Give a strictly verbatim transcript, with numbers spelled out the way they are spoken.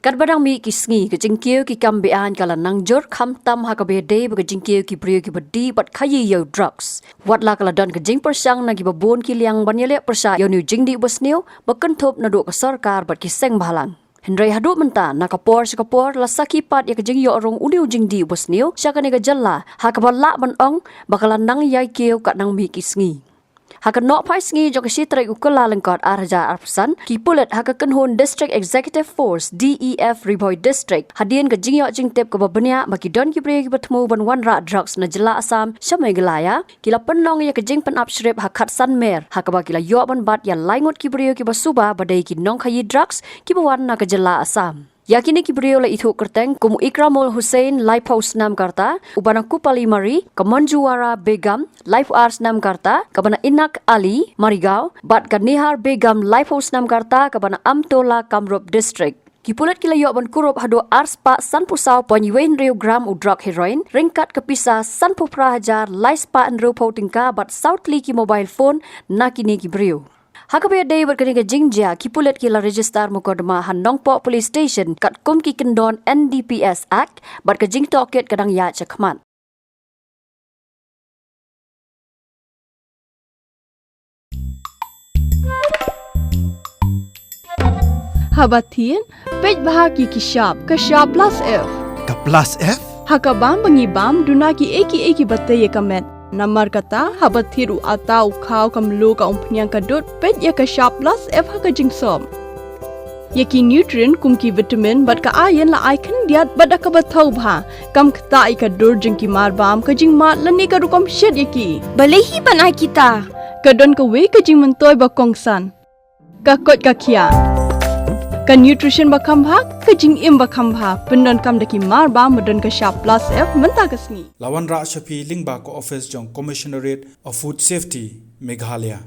Katba dang mih ki sngi, ka jingkiew ki kam be-aiñ ka la nang jur, khamtam ha kaba ïadei bad ka jingkiew ki briew kiba dih bad khaïi ïa u drugs. Watla ka la don ka jingpyrshang na kiba bun ki liang ban ïaleh pyrshah ïa une u jingdih basniew ba kynthup naduh ka sorkar bad ki seng bhalang. Hynrei haduh mynta, na ka por sha ka por, la sakhi pat ïa ka jingïoh rung une u jingdih basniew sha kane ka jylla, ha kaba lah ban ong ba ka la nang ïai kiew kat nang mih ki sngi. Ha ka nohphai sngi jong ka shi tarik u Kyllalyngkot ar hajar arphew san, ki pulit ha ka kynhun District Executive Force, D E F, Ri Bhoi District, hadien ka jingïoh jingtip kaba bniah ba ki don ki briew kiba thmu ban wanrah drugs na jylla Assam sha Meghalaya, ki la pynlong ïa ka jingpynap shrip ha khatsan mer, ha kaba ki la ïoh ban bat ïa lai ngut ki briew kiba suba ba dei ki nongkhaïi drugs kiba wan na ka jylla Assam. Ïa kine ki briew la ithuh kyrteng kum u Ikramul Hussain, laiphew snem ka rta, u Banakupali Mari, ka Manjuwara Begum, laiphew ar snem ka rta, kaba na Inak Ali, Marigaw, bad ka Nihar Begum, laiphew snem ka rta, kaba na Amtola, Kamrup District. Ki pulit ki la ïoh ban kurup haduh ar spah sanphew saw point wei hynriew gram u drug heroin, ryngkat ka pisa sanphew phra hajar lai spah hynriewphew tyngka bad saw tylli ki mobile phone na kine ki briew. Ha kaba ïadei bad kane ka jingjia, ki pulit ki la register mukotduma ha Nongpoh Police Station katkum ki kyndon N D P S Act, bad ka jingtohkit ka dang ïaid shakhmat. Haba thied, peit bha ïa ki shap, ka shap plus F. Ka plus F? Ha ka bam ba ngi bam, duna kiei kiei kiba tei ïa ka met. Namar kata, haba thied u atta, u khaw, ka mluh, ka umphniang, ka dud, peit ïa ka shap plus F ha ka jingsop. Ïa ki nutrient kum ki vitamin bad ka iron la ai khyndiat bad da kaba thaw bha. Kam ktah ïa ka dur jong ki marbam, ka jingmad lane ka rukom shet ïa ki. Balei hi ban ai kita? Ka don kawei ka jingmyntoi ba kongsan. Ka koit ka khiah. Ka nutrition ba kham bha, ka jingim ba kham bha. Pyndonkam da ki marbam ba don ka shap plus F mynta ka sngi. La wanrah sha phi lyngba ka office jong Commissionerate of Food Safety, Meghalaya.